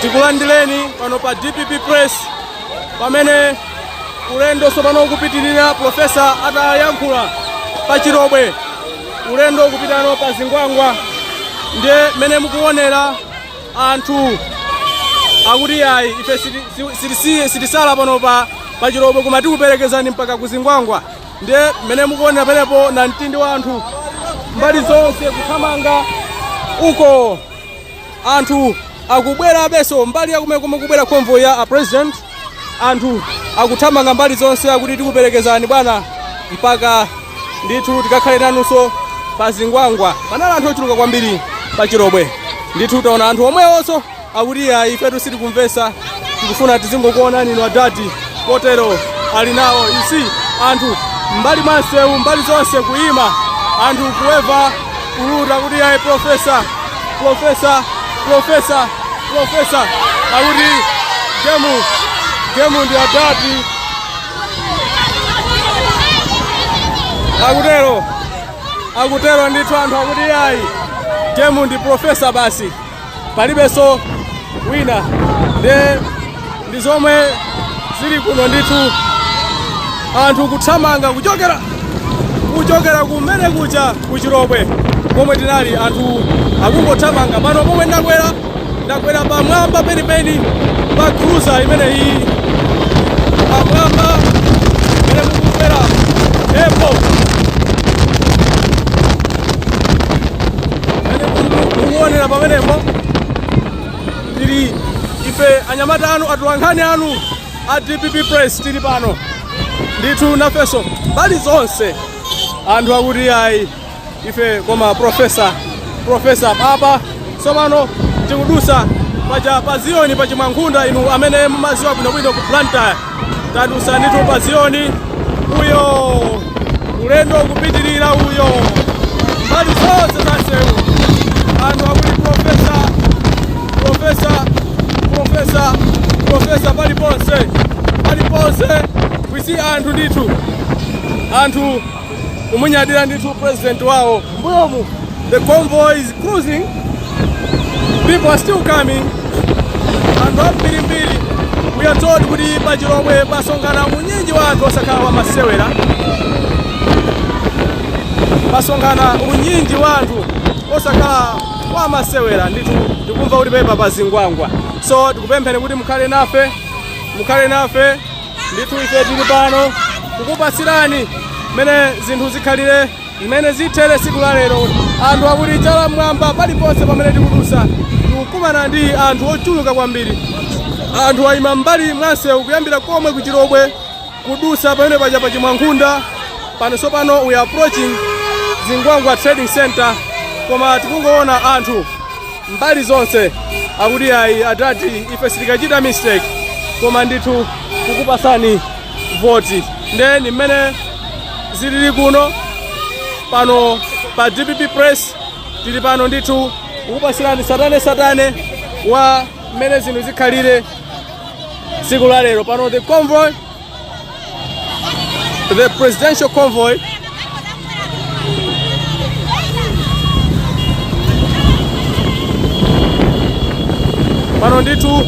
Tikulandireni pano pa DPP Press pamene ulendo tsopano ukupitirira, Professor atayankhula pa Chirobwe, ulendo ukupitano pa Zingwangwa. Ndiye mmene mukuonera, anthu akuti ayi, ife sitisala pano pa Chirobwe, koma tikuperekezani mpaka ku Zingwangwa. Ndiye mmene mukuonera penepo na mtindi wa anthu mbali zonse kuthamanga uko, anthu akubwera beso mbali yakumene komwe kubwera convoy ya a President. Anthu akuthamanga mbali zonse, akuti tikuperekezani bwana mpaka ndithu tikakhale nanunso pa Zingwangwa. Panali anthu ochuluka kwambiri pa Chirobwe ndithu. Taona anthu omwewonso akuti ayi, ifetu sitikumvesa, tikufuna tizingokuonani inu adadi. Kotero ali nawo. You see, anthu mbali mwa msewu, mbali zonse kuyima, anthu kuweva, kuluta kuti ayi, Professor, Professor, Professor, Professor. Akuti game, game ndi adadi. Akutero, akutero ndithu. Anthu akuti ayi, game ndi Professor basi, palibenso wina. Nde ndi zomwe zili kuno ndithu, anthu kuthamanga kuchokera kumene kucha kuchirobwe komwe tinali, anthu akungothamanga. Pano pomwe ndakwera pamwamba penipeni pa cruiser imeneyi, pamwamba pene mukukwera mphepo, pene mukuonera pamenepo. Tili ife anyamata anu, atolankhani anu a DPP Press, tili pano ndithu nafenso. Mbali zonse anthu akuti ayi, ife koma Professor, Professor. Apa tsopano tikudusa paja pa Ziyoni, pa Chimwankhunda. Inu amene mumaziwa bwinobwino ku Blantyre, tadusa ndithu pa Ziyoni. Uyo ulendo kupitirira uyo, mbali zonse za msewu anthu akuti Professor, Professor, Professor, Professor, paliponse, paliponse kwisi anthu ndithu, anthu kumunyadira ndithu president wawo. Mbuyomu the convoy is cruising, people are still coming, anthu ambirimbiri. We are told kuti pachirobwe pasonkhana unyinji wa anthu osakhala wamasewera, pasonkhana unyinji wa anthu osakhala wamasewera ndithu. Tikumva kuti pepa pa Zingwangwa, so tikupempheni kuti mukhale nafe, mukhale nafe ndithu. Ife tili pano kukupatsirani mmene zinthu zikhalire, zimene zithere tsiku la lero. Anthu akuti chala mwamba paliponse pamene tikudusa, tikukumana ndi anthu ochuluka kwambiri. Anthu ayima mbali mwansewu kuyambira komwe kuchirobwe, kudusa pamene paja pa Chimwankhunda. Pano tsopano we are approaching Zingwangwa Trading Center, koma tikungoona anthu mbali zonse akuti ayi, adati ife sitikachita mistake, koma ndithu kukupasani voti. Nde ni mmene zilili kuno pano pa DPP Press. Tili pano ndithu kukupasirani satane satane wa mmene zinthu zikhalire tsiku la lero. Pano the convoy, the presidential convoy. Pano ndithu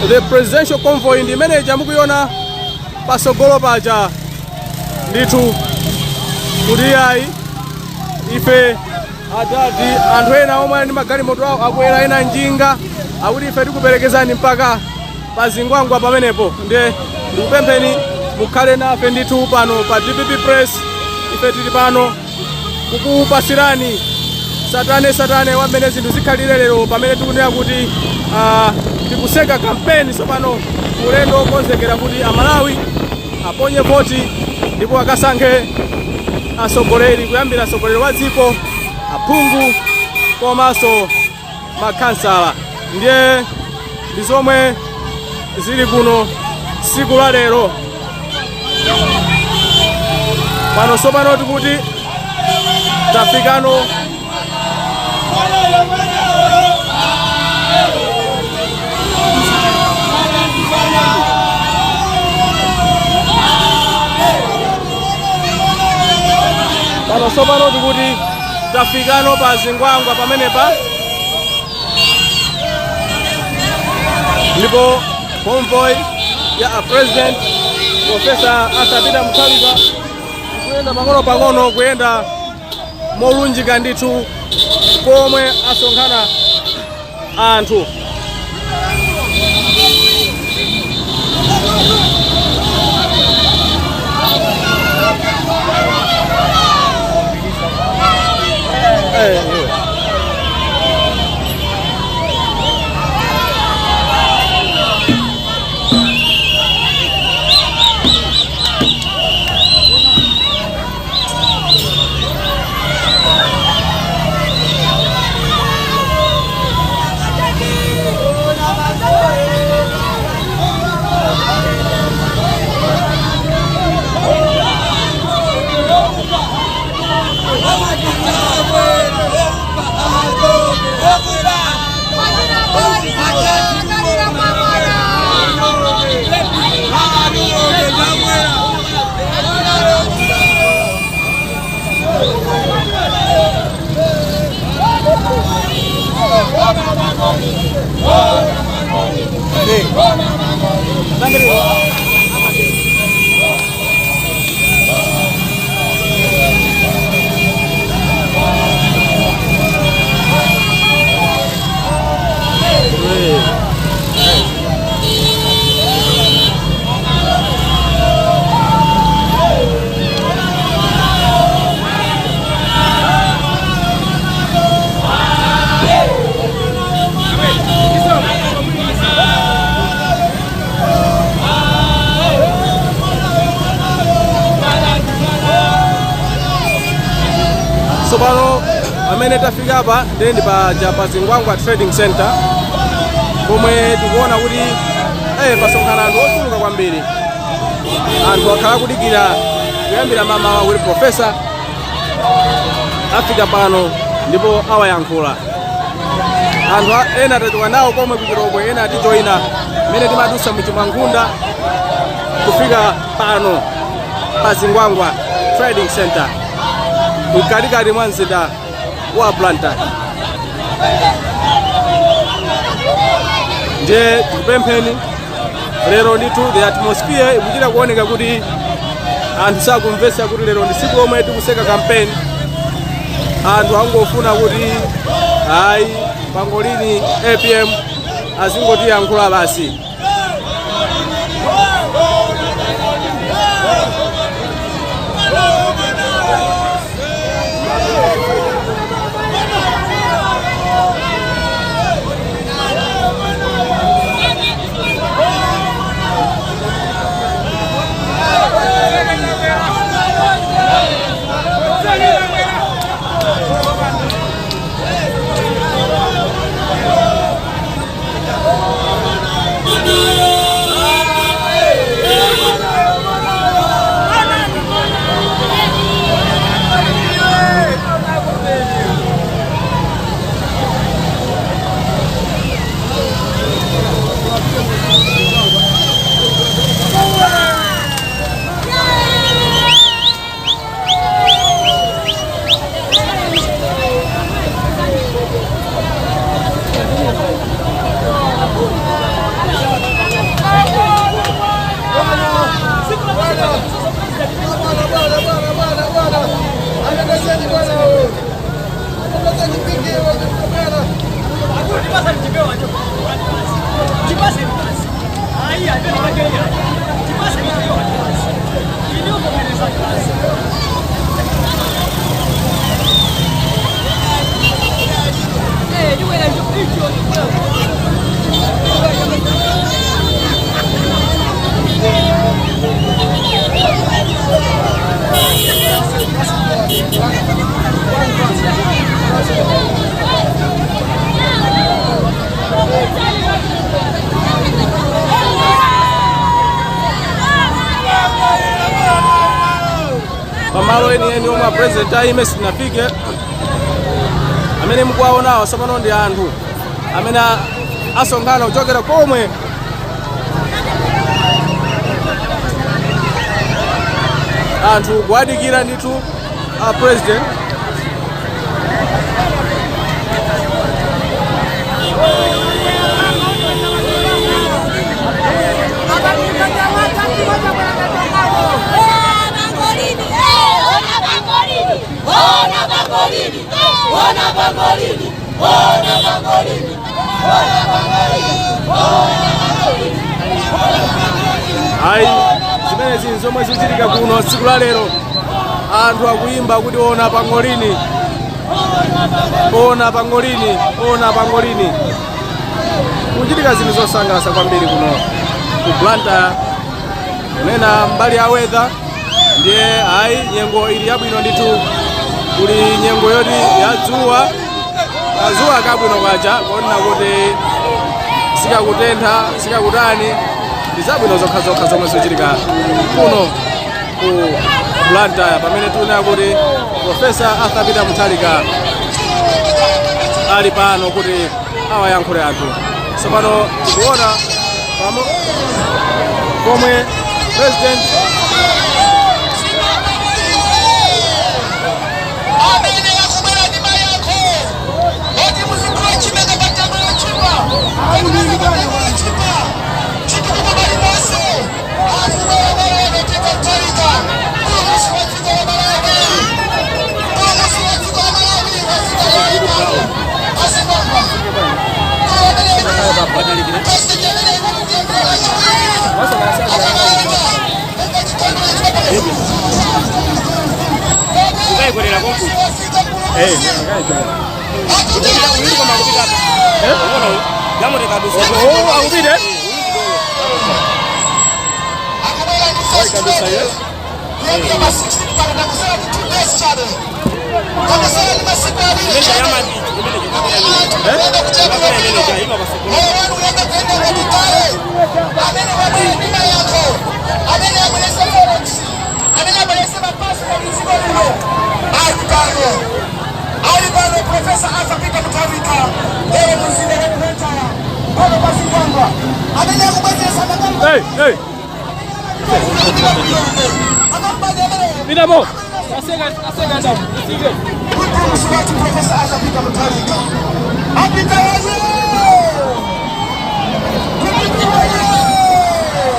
the presidential convoy ndi imene mukuiona pasogolo paja ndithu, kuti ayi, ife adadi. Anthu ena omwe ali ndi magalimoto awo akwera, ena njinga, akuti ife tikuperekezani mpaka pa Zingwangwa pamenepo. Ndiye ndikupempheni mukhale nafe ndithu pano pa DPP Press. Ife tili pano kukupasirani satane satane wa mmene zinthu zikhalire lero, pamene tikunena kuti tikuseka kampeni tsopano, ulendo wokonzekera kuti Amalawi aponye voti ndipo akasankhe atsogoleri, kuyambira atsogoleri wa dziko, aphungu komanso makhansala. Ndiye ndi zomwe zili kuno tsiku la lero. Pano tsopano tikuti tafikano pano tsopano tikuti tafikano pa Zingwangwa pamenepa. Ndipo convoy ya a President Professor Arthur Peter Mutharika kuyenda pang'ono pang'ono, kuyenda molunjika ndithu komwe asonkhana anthu. Eh. Tsopano pamene tafika apa ndiye ndi paja pa Zingwangwa Trading Center, pomwe tikuona kuti pasonkhana anthu ochuluka kwambiri. Anthu akhala kudikira kuyambira mamawa kuti professor afika pano ndipo awayankhula. Anthu ena tachoka nawo komwe kuchirobwe, ena atijoyina mmene timadusa muchimangunda kufika pano pa Zingwangwa Trading Center mkatikati mwa mzinda wa Blantyre. Ndiye tikupempheni lero ndithu, the atmosphere ikuchita kuoneka kuti anthu sakumvetsa kuti lero ndi tsiku lomwe tikutseka campaign. Anthu angofuna kuti ayi, pangolini APM azingotiyankhula basi. Pamalo enieni omwe apresident aime sitinafike. Amene mukuwaonawo tsopano ndi anthu amene asonkhana kuchokera komwe anthu kuwadikira ndithu a president. pangolini, ona pangolini, ona pangolini, ona pangolini, ona pangolini. Ayi, zimenezi zomwe zikuchitika kuno tsiku la lero. Anthu akuyimba kuti ona pangolini, ona pangolini, ona pangolini. Kuchitika zinthu zosangalatsa kwambiri kuno ku Blantyre. Kunena mbali ya weather ndiye ayi, nyengo ili yabwino ndithu. Kuli nyengo yoti ya dzuwa, kazuwa kabwino kaja kuonena kuti sikakutentha, sikakutani. Ndi zabwino zokhazokha zomwe zikuchitika kuno ku Blantyre pamene tikunena kuti Professor Arthur Peter Mutharika ali pano kuti awayankhule anthu. Tsopano tikuona pomwe President Amene akubwera ndi mayankho oti muzigula chimanga pa mtengo wochipa, wochipa, chitukuko paliponse. Akubwera bwana Peter Mutharika, mpulumutsi wa dziko la Malawi, mpulumutsi wa dziko la Malawi wafika lero pano pa Zingwangwa. President amene ikukuyankhula chiwiri akamalata ungachitandira. Ukayikwerera konkuno. Eh. Uyili koma akupita. Unoona uyu. Gamute kadusa. Oh, akupita, eh? Akubwera ndi pa 16 pano, takusala ndi 2 days chabe, takusala ndi masiku 2 Imene chabe. yamati imene. Anthu kuyenda kuchapa Imene bwino. ima pasogolo. Moyo wanu uyenda kuyenda ngati kale. Amene wabwera ndi mayankho, amene abwerese forex, amene abwerese mapasipoti dziko lino ali pano, ali pano Professor Arthur Peter Mutharika lero mumzinda wa Blantyre pano pa Zingwangwa, amene akubwezeresa makali. Hey, hey. Pitapo. Aseka, aseka ndapo. Usike. Mpulumutsi wathu Professor Arthur Peter Mutharika apita waye. Kupita waye.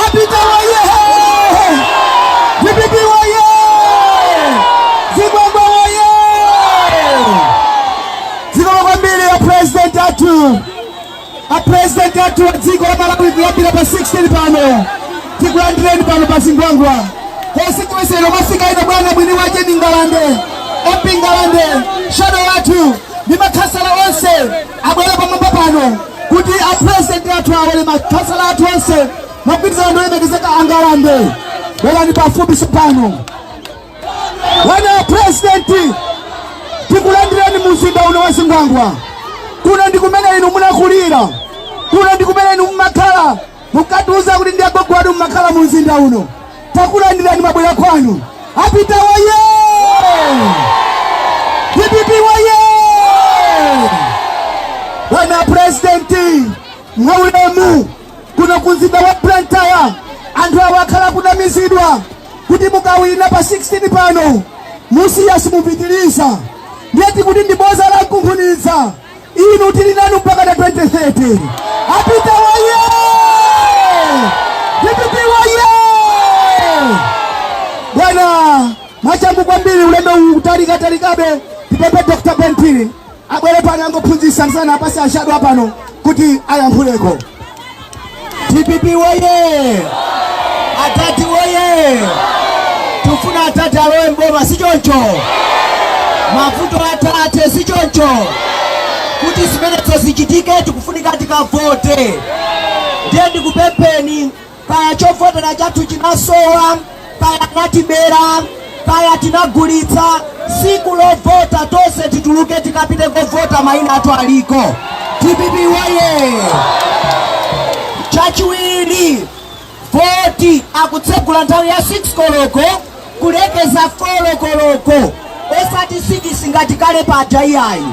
Apita waye! DPP waye! Zingwangwa waye! Zikomo kwambiri ya President athu, a President athu wa dziko la Malawi. Kuyambira pa 16 pano tikulandireni pano pa Zingwangwa constituency. Mwafika ino bwana mwini wache ndi Ngalande, MP Ngalande, shadow wathu ndi makhansala onse abwere pamwamba pano kuti a President athu awole. Makhansala athu onse mogwirizana ndi olemekezeka Angalande, bwerani pafupi pano. Bwana President, tikulandireni muzinda uno wa Zingwangwa. Kuno ndi kumene inu munakulira, kuno ndi kumene inu mumakhala. Mukatiuza kuti ndi agogo anu mumakhala mu mzinda uno. Takulandirani, mabwera kwanu. Apita waye! DPP waye! Bwana President, mwaulemu, kuno ku mzinda wa Blantyre anthu awo akhala kunamizidwa kuti mukawina pa 16 pano musiya, simupitiriza. Ndiye tikuti ndi boza la mkunkhuniza. Inu tili nanu mpaka na 2030. Apita waye! Mwachangu kwambiri, ulendo uwu kutalikatalikabe, tipemphe Dr. Ben Phiri abwere pano, angophunzitsa msana apasi a shadow apano kuti ayankhuleko. DPP woye! Atati woye! Tufuna atati alowe mboma, si choncho? Mavuto atate, si choncho? Kuti zimenezo zichitike, tikufunika tikavote. Ndiye ndikupempheni, kaya chovotera chathu chinasowa, kaya anatibera, kaya tinagulitsa, siku lovota tonse tituluke, tikapite kovota, mayina athu aliko. DPP woye! Chachiwiri, voti akutsegula nthawi ya 6 koloko kulekeza 4 koloko, osati 6 ngati kale paja, iyayi.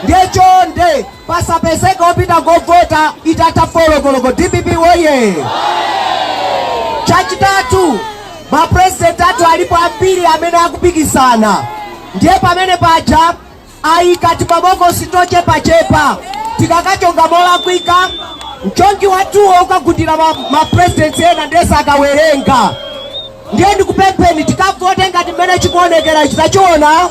Ndiye chonde, pasapezeke opita kovota itatha 4 koloko. DPP woye! Chachitatu, mapurezidenti athu alipo ambiri amene akupikisana. Ndiye pamene paja ayika timabokosi tochepachepa, tikakachonga molakwika, mchongi wathuwo ukagundira mapurezidenti ena, ndiye sakawerenga. Ndiye ndikupempheni, tikavote ngati mmene chikuonekera. Chitachiona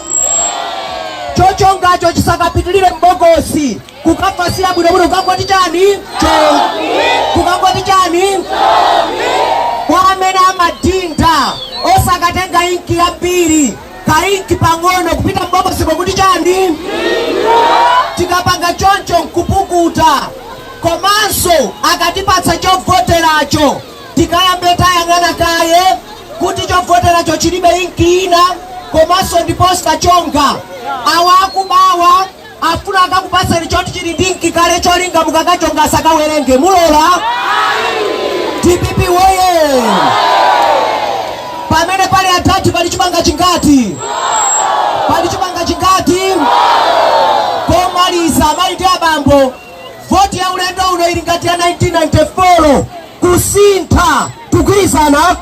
chochongacho chisakapitilire mbokosi, kukafasira bwinobwino. Kukangoti chani? Kukangoti chani? Kwa amene amadinda, osakatenga inki yambiri, kainki pang'ono kupita mbokosiko kuti chani? Tikapanga choncho nkupukuta. Komanso akatipatsa chovoteracho, tikayambe tayang'ana kaye kuti chovoteracho chilibe inki ina, komanso ndiposta chonga. Awa akubawa afuna akakupatseni choti chili ndi inki kale, cholinga mukakachonga sakawerenge. Mulola? DPP woye! Pamene pali atatu, pali chimanga chingati? Pali chimanga chingati? Pomaliza, amayi ndi abambo, voti ya ulendo uno ili ngati ya 1994, kusintha, kugwirizana.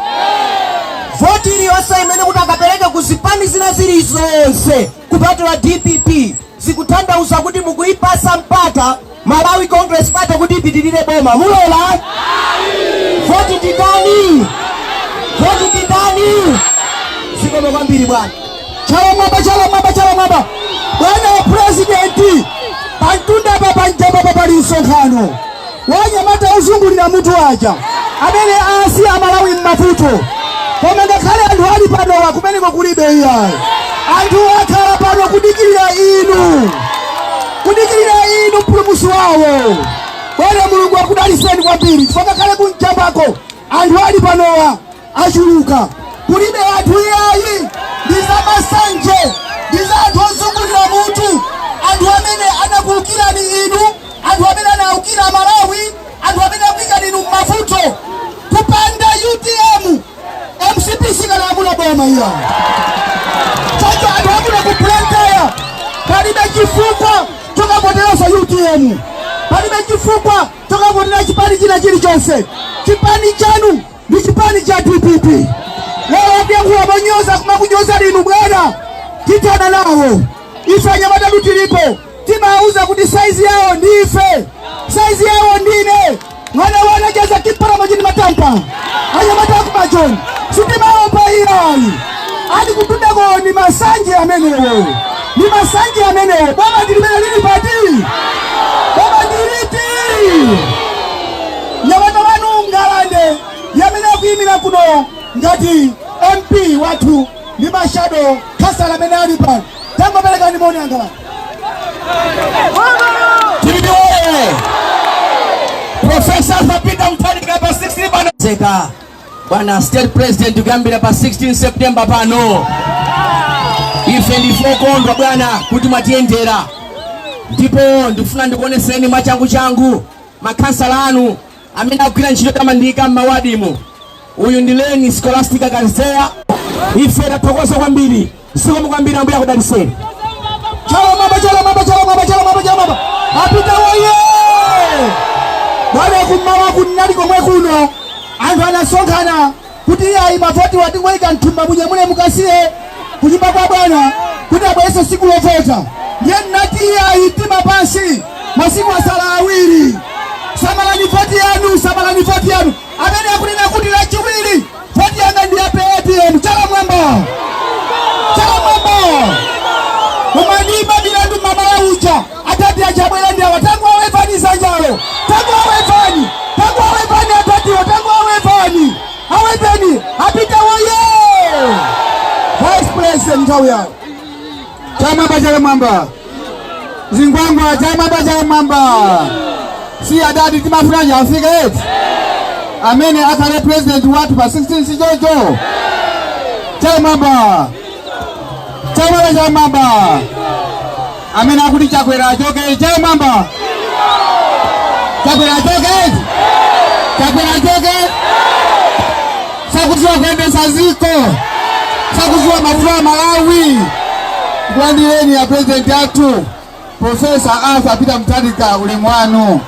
Voti iliyonse imene kuti akapereke ku zipani zina zilizonse kupatula DPP, zikutanthauza kuti mukuyipasa mpata Malawi Congress Party kuti ipitirire boma. Mulola? Voti nditani? Voti nditani? Zikomo kwambiri, bwana. Chala mwamba, chala mwamba, chala mwamba! Bwana purezidenti, pantunda pa panjapa pali msonkhano wanyamata ozungulira mutu aja amene asiya Amalawi m'mavuto. Koma ngakhale anthu ali panowa, kumeneko kulibe iyayi. Anthu akhala pano kudikirira inu, kudikirira inu, mpulumutsi wawo. Bwana, Mulungu akudaliseni kwambiri, chifukwa ngakhale kunjambako anthu ali panowa achuluka, kulibe anthu iyayi. Ndi za masanje, ndi za anthu ozungulira mutu, anthu amene anakuwukirani inu, anthu amene anawukira Malawi, anthu amene akuyikani inu m'mavuto. Kupanda UTM, MCP sikalamula boma iya. Choncho anthu akuno ku Blantyre, palibe chifukwa chokavoteranso UTM, palibe chifukwa chokavotera chipani china chilichonse. Chipani chanu ndi chipani cha DPP. Lero akuyankhula monyoza, kumakunyoza linu bwana, tithana nawo ife. Anyamata tilipo, timawuza kuti saizi yawo ndi ife, saizi yawo ndine mwana wana chaza kimpalamo chini matampa. Anyamata akumachoni sitimaopa iyayi. Ali kutundako ni masanje amenewo, ni masanje amenewo. Boma ndi limene lili pati? Boma ndiliti? Nyamata wanu Ngalande yamene akuyimira kuno ngati MP wathu ndi ma shadow councillor amene ali pano. Tangoperekani moni, Angalande. DPP woye! Professor Peter Mutharika pa 16 pano zeka. Bwana State President, kuyambira pa 16 September pano, ife ndife okondwa bwana kuti mwatiyendera, ndipo ndikufuna ndikuoneseni mwachangu changu makhansala anu amene akugwira ntchito tamandika m'mawadimo. Uyu ndi Leni Scholastica Kanzeya. Ife tathokoza kwambiri, zikomo kwambiri, Ambuye akudaliseni. Chala mwamba, chala mwamba, chala mwamba, chala mwamba, chala mwamba! Apita woye! Bwana, kummawa kunali komwe kuno, anthu anasonkhana kuti iyayi, mavoti watingoyika mthumba, munyamule mukasiye kunyumba kwa bwana kuti abwerese siku lovota. Ndiye ndinati iyayi, mtima pansi, masiku asala 2. Samalani voti yanu, samalani voti yanu. Amene akunena kuti Lachiwiri voti yanga ndi ya pa ATM, chala mwamba, chala. Dzanjalo tangowawevani, tangowawevani atatiwo, tangowawevani, aweveni. Apita woye! Vice President, nthawi yawo. Chamwamba, chamwamba, Zingwangwa, chamwamba, chamwamba. Si adadi timafunanja afike eti, amene akhale president wathu pa 16, si chocho? Chamwamba, chamwamba, chamwamba. Amene akuti Chakwera achoke, chamwamba. Chakwera achoke eti, Chakwera achoke. Sakudziwa kuyendesa ziko, sakudziwa mavuto a Malawi. Kulandireni ya president athu Professor Arthur Peter Mutharika, ulemu wanu,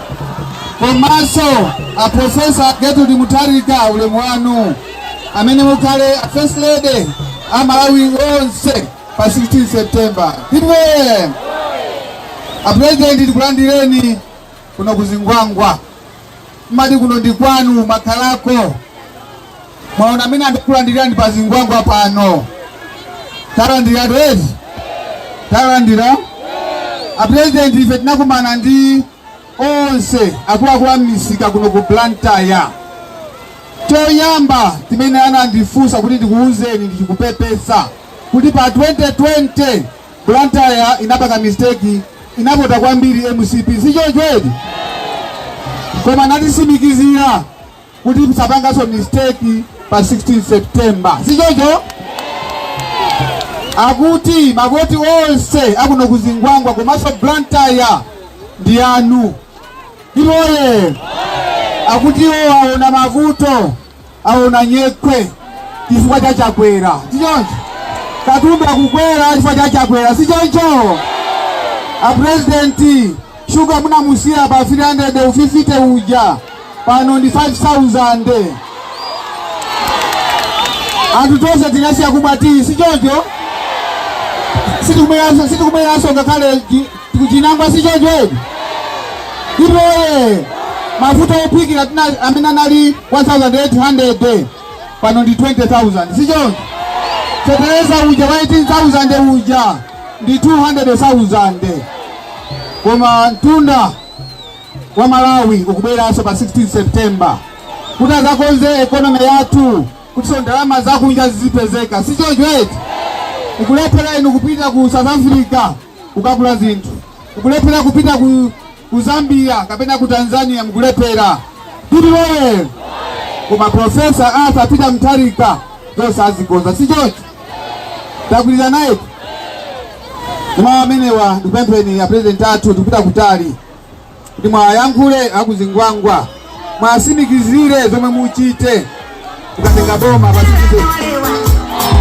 komanso a Professor Gertrude Mutharika, ulemu wanu, amene mukhale a First Lady a Malawi onse pa 16 September. Ndipo a President, tikulandireni kuno kuzingwangwa. Mmati kuno ndi kwanu, makhalako. Mwaona amene andikulandirani pa Zingwangwa pano. Talandiratu eti, talandira a President. Ife tinakumana ndi onse akuluakulu a misika kuno ku Blantyre. Choyamba timene anandifunsa kuti ndikuwuzeni, ndichikupepesa kuti pa 2020 Blantyre inapanga mistake, inavota kwambiri MCP, sichoncho eti? Koma anatisimikizira kuti musapanganso mistake pa 16 September, sichoncho? Akuti mavoti onse akuno kuzingwangwa komanso Blantyre ndi anu. Iwoye akuti iwo aona mavuto, aona nyekwe chifukwa cha Chakwera, sichoncho? Katundu akukwera chifukwa cha Chakwera, sichoncho? A President, shuga munamusiya pa 350 uja, pano ndi 5000. Anthu tonse tinasiya kumwa tii, sichoncho? Sitikumweranso ngakhale chinangwa, sichoncho edi? Ipoye mafuta ophikira amene anali 1800 pano ndi 20,000, sichoncho? Fetereza uja wa 18,000 uja ndi 200,000. Koma mtunda wa Malawi ukubweranso pa 16 September kuti azakonze economy yathu, kuti ndalama zakunja zizipezeka, sichoncho eti? Ukulephera inu kupita ku South Africa kukagula zinthu, ukulephera kupita ku Zambia kapena ku Tanzania, mukulephera. Titiloye. Koma Professor Arthur Peter Mutharika zonse azikonza, sichoncho? Tagwirizana naye mawu amenewa. Ndikupempheni ya President athu, tikupita kutali, kuti mwayankhule akuzingwangwa, mwasimikizire zomwe muchite kukatenga boma pa 16.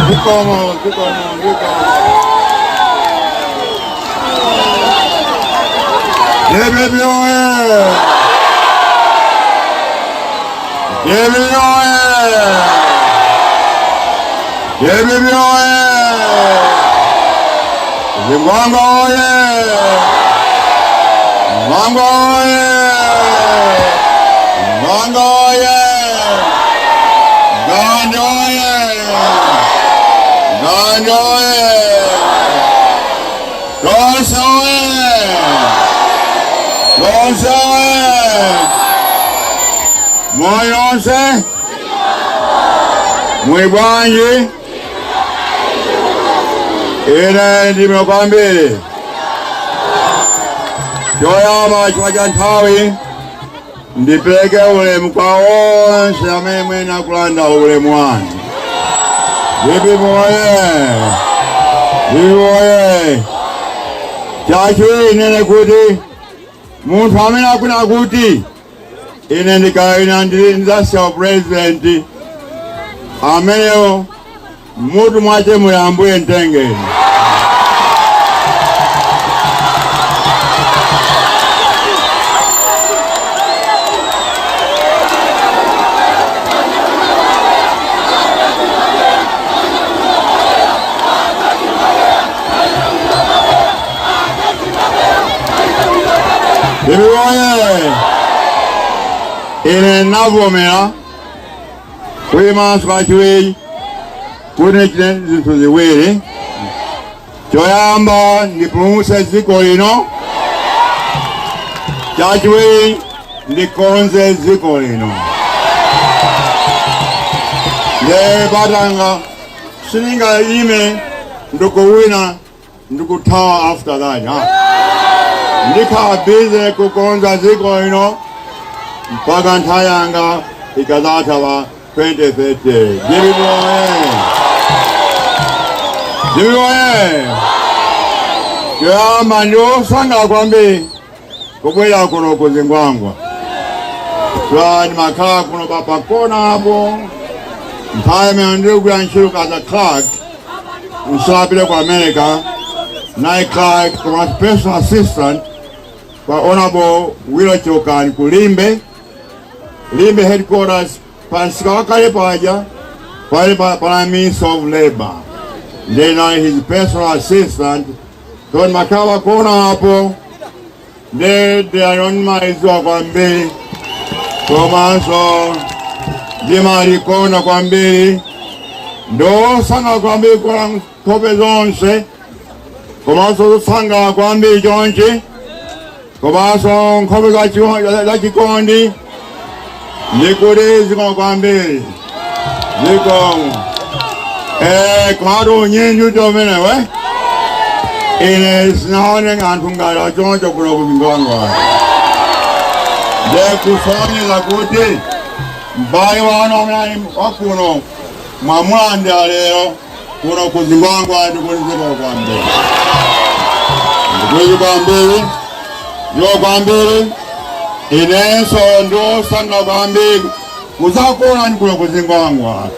Zikomo, zikomo, zikomo. DPP oye! DPP oye! DPP oye! Zingwangwa oye! Zingwangwa oye! Zingwangwa oye! Gandhi oye! Gandhi oye! Tonse oye! Tonse oye! Moni onse? Muli bwanji? Ine ndili bwino kwambiri. Choyamba chifukwa cha nthawi ndipereke ulemu kwa onse amene muyenera kulandira ulemu wanu. DPP oye! DPP oye! Chachiwiri nene kuti munthu amene akunena kuti ine ndikawina ndidzasiya president ameneyo mutu mwache muli ambuye mtengeni. DPP oye! Ine navomera kuyimanso kachiwiri kuti ndichite zinthu ziwiri. Choyamba ndipulumutse dziko lino, chachiwiri ndikonze dziko lino. Ndiye patanga sindingayime ndikuwina ndikuthawa after that. Ha. Ndikhala busy kukonza dziko lino mpaka nthawi yanga ikadzatha pa 2030. DPP oye! DPP oye! Choyamba ndiosangalala kwambiri kubwera kuno ku Zingwangwa. Twa ndimakhala kuno papakona apo nthawi imene ndikugwira ntchito as a clerk ndisanapite ku America ndinali clerk koma personal assistant kwa Honorable Willow Chokani ku Limbe, Limbe headquarters pamsika wakale paja pali pana Minister of Labor, ndiye ndinali his personal assistant, so ndimakhala pakona apo ndiye dera ndimalidziwa kwambiri komanso ndimalikonda kwambiri. Ndosangalala kwambiri kuona nkhope zonse komanso zosangalala kwambiri chonchi komanso nkhope zachikondi ndikuti zikomo kwambiri, zikomo. Komatu unyinji uti umenewe, ine sinaone anthu ngati achoncho kuno ku Zingwangwa, ndikusonyeza kuti m'bale wanu amene ali wakuno mwamulandira lero kuno ku Zingwangwa. Ndikuti zikomo kwambiri, ndikuti kwambiri, zikomo kwambiri. Inenso ndiosangalala kwambiri kudzakuonani kuno ku Zingwangwa.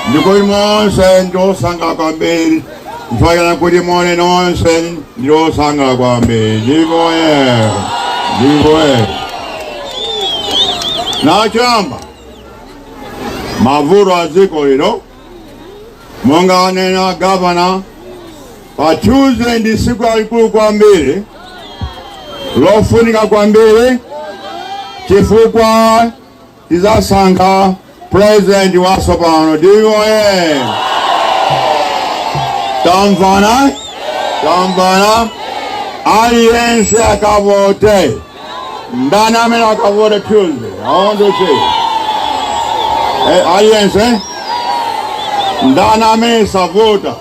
Ndikuti monse ndiosangalala kwambiri nchifukwa kuti mone nonse ndiosangalala kwambiri. Ndipoye ndipoye nachamba mavuto a dziko lino monga anena gavana pa Tuesday ndi tsiku lalikulu kwambiri lofunika kwambiri chifukwa tidzasankha president watsopano. DPP oye! Tamvana, tamvana, aliyense akavote. Ndani amene akavote Tuesday? I want to see. Aliyense? Ndani amene savota?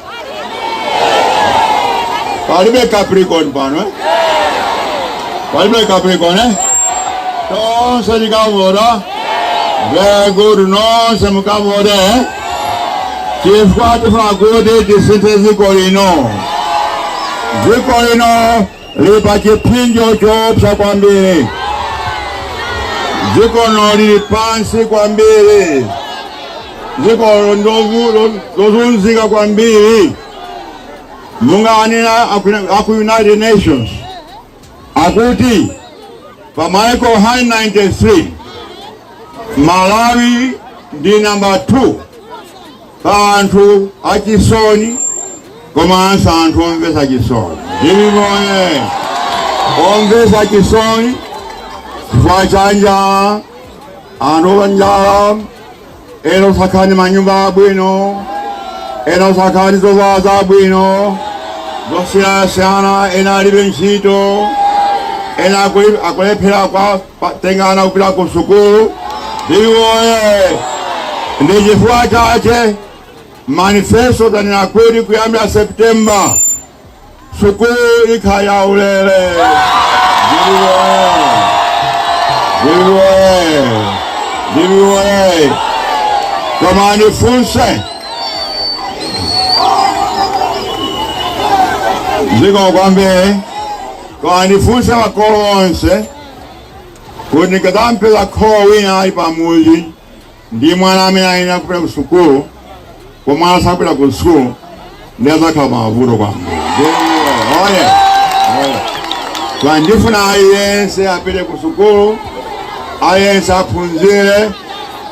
Palibe Capricorn pano, eh? Palibe Capricorn, eh? Tonse tikavota. Very good, nonse mukavote, eh? Chifukwa tifuna kuti tisinthe dziko lino. Dziko lino lili pa chipsinjo choopsa kwambiri. Dziko lino lili pansi kwambiri. Dziko lozunzika kwambiri. Monga anena aku United Nations, akuti pa maiko 193, Malawi ndi namba 2 pa anthu achisoni komanso anthu omvetsa chisoni. DPP oye! Omvetsa chisoni chifukwa cha njala, anthu anjala, ena osakhala ndi manyumba abwino, ena osakhala ndi zovala zabwino zosiyanasiyana, ena alibe ntchito, ena akulephera kutenga ana kupita ku sukulu. DPP oye! Ndi chifukwa chache manifesto tanena kuti kuyambira September sukulu ikhala yaulere. DPP oye! DPP oye! DPP oye! Koma ndifunse, zikomo kwambiri. Koma ndifunse makolo onse kuti ndikadzampeza kholo wina ali pamudzi ndi mwana amene ayenera kupita ku sukulu koma mwana sakupita ku sukulu, ndi adzakhala mavuto kwambiri. Oye oye! Koma ndifuna aliyense apite ku sukulu, aliyense aphunzire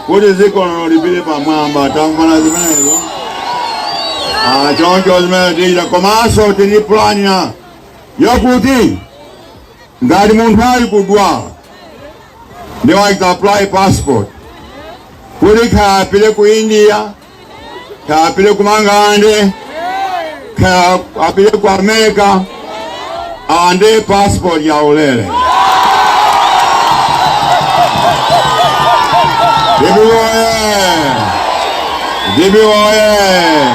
kuti dziko lino lipite pamwamba. Tamvana zimenezo? Ah, choncho zimene tichita, komanso tili plan yokuti ngati munthu ali kudwala ndi wachita apply passport kuti kaya apite ku India, kaya apite ku Mangalande, kaya apite ku America, alandire passport ya ulere. DPP oye! DPP oye!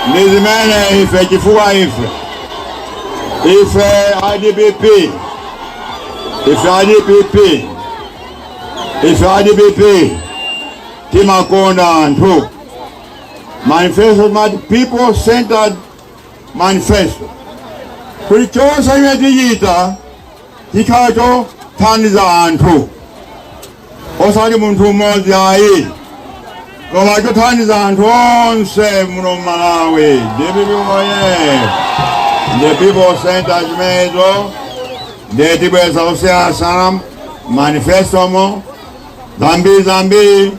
Ndi zimene ife, chifukwa ife a DPP, ife a DPP, ife a DPP timakonda anthu. Manifesto mati people centered manifesto, kuti chonse chimene tichita chikhala chothandiza anthu, osati munthu mmodzi ayi, koma chothandiza anthu onse muno Malawi. DPP oye! The people center chimenezo. Ndiye tibweza osiyanasiyana manifesto mo, zambiri zambiri,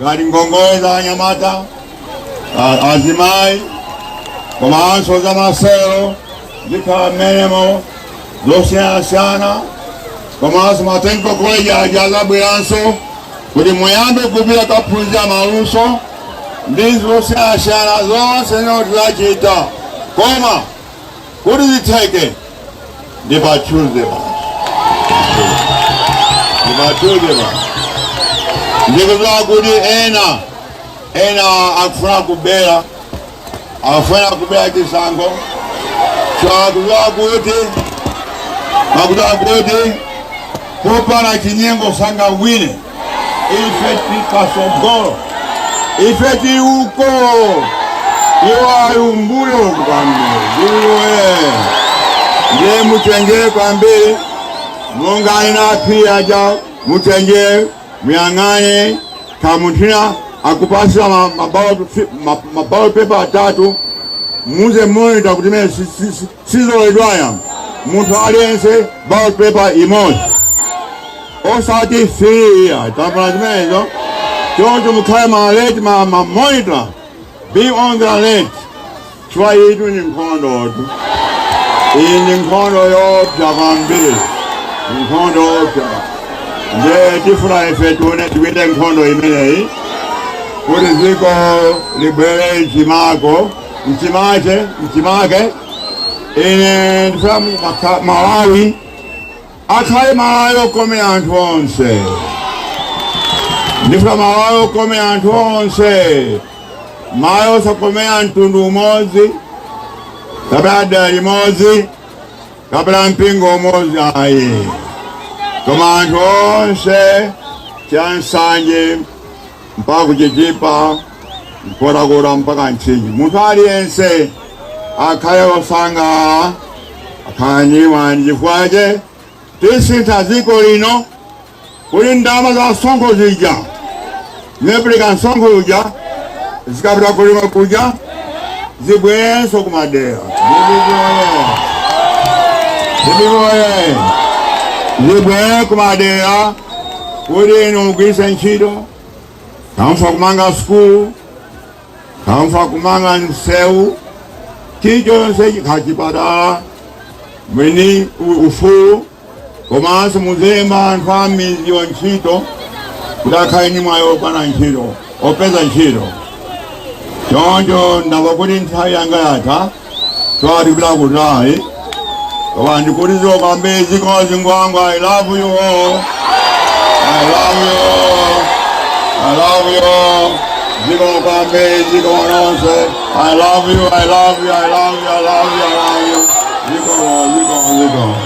ngati ngongole za anyamata, azimayi, komanso za masewero zikhala mmenemo zosiyanasiyana, komanso ma technical college aja azabweranso kuti muyambe kupita kaphunzira maluso ndi zosiyanasiyana zonse zimene tizachita. Koma kuti zitheke ndi pa Tuesday basi, ndi pa Tuesday basi. Ndikudziwa kuti ena akufuna kubera, akufuna kubera chisankho. Chakudziwa kuti makudziwa kuti popanda chinyengo sangawine. Ife tili pasogolo, ife tili uko, iwo ali umbuyo kwambiri. Iwe ndiye muchenjere kwambiri, monga ena aphiri aja, muchenjere, muyang'ane kamunthina akupasira ma ballot paper atatu, muze monitor kuti mene sizoledwaya, munthu aliyense ballot paper imodzi, osati 3. Tamvana zimenezo? Choncho mukhale ma alert, ma monitor, be on the alert, chifukwa itu ni nkhondo tu. Iyi ndi nkhondo yoopsa kwambiri, nkhondo yoopsa. Nde tifuna ife tione tiwine nkhondo imeneyi kuti dziko libwere mchimako mchimake mchimake. Ine ndifuna Malawi akhale Malawi okomera anthu onse. Ndifuna Malawi okomera anthu onse, Malawi osakomera mtundu umodzi kapena dera limodzi kapena mpingo umodzi ayi, koma anthu onse, cha Nsanje mpaka kuChitipa, Nkhotakota mpaka Mchinji, munthu aliyense akhale osangalala, akhale ndi mwayi. Chifukwa che tisintha dziko lino kuti ndalama za msonkho zija, nimepereka msonkho uja. Zikapita kulima kuja zibwerenso kumadera. DPP oye! DPP oye! Zibwere kumadera kuti inu mugwiritse ntchito. Kamfa kumanga sukulu, kamfa kumanga msewu, chilichonse chipatala, mwini ufulu, komanso muzilemba anthu a midziyo ntchito kuti akhale ndi mwayi opana ntchito, opeza ntchito. Choncho ndamva kuti nthawi yanga yatha, twati kupita kutali, koma ndikuti zikomo zikomo Zingwangwa. I love you all, I love you all, I love you all. Zikomo kwambiri, zikomo nonse. I love you, I love you, I love you, I love you, I love you. Zikomo, zikomo, zikomo.